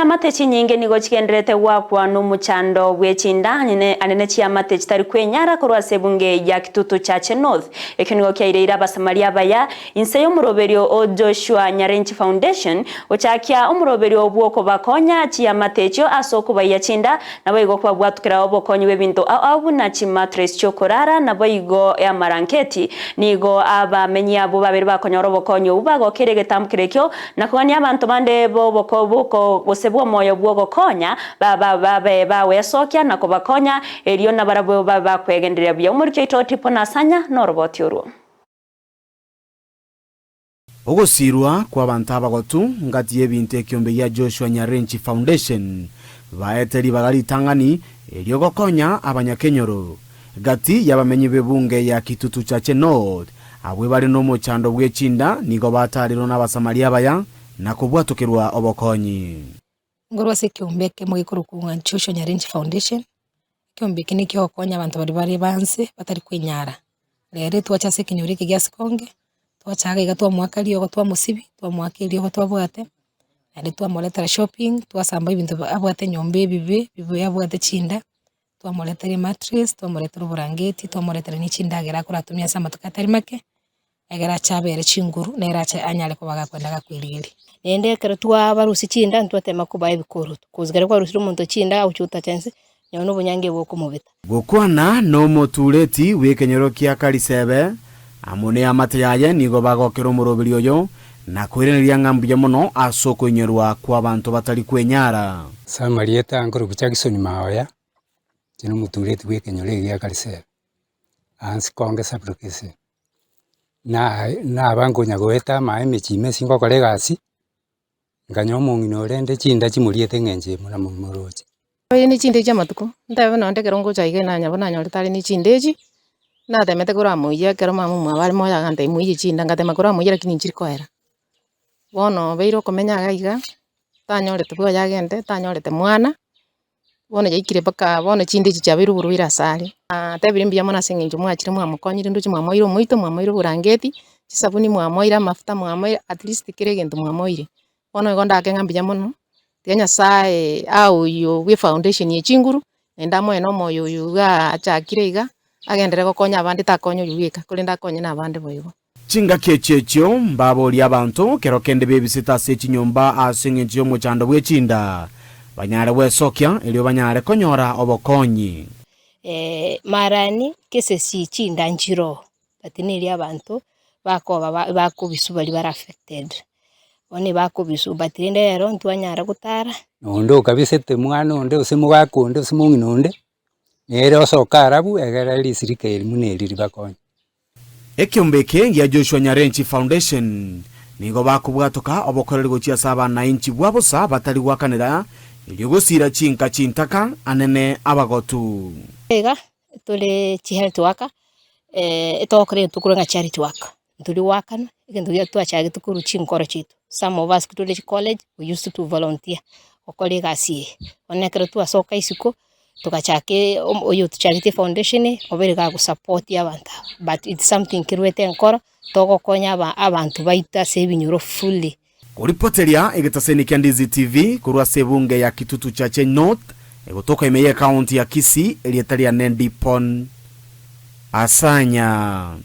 Chiamate chinyinge nigo chigendererete goakwa nomochando bwe chinda anene chiamate chitari kwenyara korwa ase ebunge ya Kitutu Chache North. Ekio nigo kiaireire Abasamaria abaya inse y'omoroberio o Joshua Nyarenchi Foundation gochakia omoroberio bw'okobakonya chiamate echio ase okobaiya chinda naboigo kobabwatukera obokonyi bw'ebinto ao ao buna chimatress chi'okorara naboigo amaranketi. Nigo abamenyi abwo babere bakonyora obokonyi obwo bagokeire egetambukero ekio Na kogania abanto bande b'oboko boko gose bw'omoyo bw'ogokonya, ba babe bagwesokia na kobakonya, erio nabarabwo babe bakwegendereria buya. Omoriki oito Tipo Nasanya noroboti orwo. Ogosiirwa kw'abanto abagotu ngati y'ebinto ekiombe gia Joshua Nyarenchi Foundation baete ribaga ritang'ani erio gokonya abanyakenyoro Gati y'abamenyi b'ebunge ya Kitutu Chache North, abwe bare nomochando bwe chinda nigo batarirwe n'Abasamaria abaya na kobwatokerwa obokonyi. Nkorwa ase ekeombe ekemo gekorokwa ng'a Joshua Nyarenchi Foundation, ekeombe eke nigo kegokonya abanto baria bare ba nse batari kwenyara. Rero twacha ase ekenyoro eke gia Sikonge, twacha iga iga twamoaka riogo twamosibia, twamoaka eriogo twabwate, naende twamoretera shopping, twasamba ebinto abwate nyomba ebibe, ebibe abwate chinda. Twamoretera emattress, twamoretera oborangeti, twamoretera ne chindagera akoratumia ase amatuko atari make, egere ache abere chinguru, nere ache anyare koba gakwenda gakwerigeria. Naende ekero twabarusia chinda ntwatema kobaa ebikoroto, cause ekero kwarusirie omonto chinda agochia gotacha inse, nonye na obonyangi bokomobeta. Gokwana nomotureti bw'ekenyoro kia Karisebe amo neamate yaye nigo bagokera omoroberi oyo na koiraneria ng'a mbuya mono ase okoinyorwa kw'abanto batari kwenyara. Ase amarieta nkorokwa Jackson Maoya, inche nomotureti bw'ekenyoro eke gia Karisebe, aa Nsikonge sub-location. Na naba nkonya goeta amaye emechie ime ase ngokora egasi, nkanyora omong'ina orende chinda chimoriete eng'encho eye buna moroche. Oye ne chindechi amatuko, ntebe nonye ekero ngocha iga nanya bono nanyorete are ne chindechi, natemete koramoiyia ekero mama omwabo are moyo agantebia moiyie chinda ngatema koramoiyia lakini nchiri koera. Bono obeire okomenya iga iga, tanyorete bwoye agende, tanyorete mwana, bono yaikire mpaka bono chindechi chiabeire oborwaire ase are. Natebire mbuya mono ase eng'encho mwachire mwamokonyire ndoche mwamoire omoito, mwamoire oborangeti, chisabuni mwamoire, amafuta mwamoire, at least kera egento mwamoire. Bono igo ndake ng'a mbuya mono, tiga Nyasaye ae oyo bwe efoundation ye chinguru, naende amoe na omoyo oyo igaa achakire iga, agenderere gokonya abande takonya oyio bweka, korende akonye na abande boigo. Chingaki echio echio mbaborie abanto kero kende bebisete ase chinyomba ase engencho y'omochando bwe chinda, banyare gwesokia, erio banyare konyora obokonyi. Marani kesesi chinda nchiroo, but neri abanto bakoba bakobiswa baria bare affected, bono ebakobiswa but rende rero ntwanyara gotara. Onde okabisete mwana onde gose mogaka onde gose mong'ina onde, nere osoke arabwo egere risirika eri buna eri ribakonye. Ekeombe eke gia Joshua Nyarenchi Foundation nigo bakobwatoka obokoreri gochia ase abanainchi bwa bosa batari goakanera erio gosiira chinka chintaka anene abagotu. Iga tore chihealth worker, etogokora egento tokorwa ng'a charity work, ntori goakanwa, egento keria twachagete korwa chinkoro chiaito, some of us tore chicollege we used to volunteer gokora egasi eye. Bono ekero twasoka isiko, togachaka oyo otochagete efoundation eye, obeire gagosupport abanto aba, but it's something kerwete enkoro, togokonya aba abanto baito ase ebinyoro fully. Koripoteria egetaseni kia Ndizi TV korwa ase ebunge ya Kitutu Chache North egotoka ime y'ecounty ya Kisii erieta riane Dipon Asanya.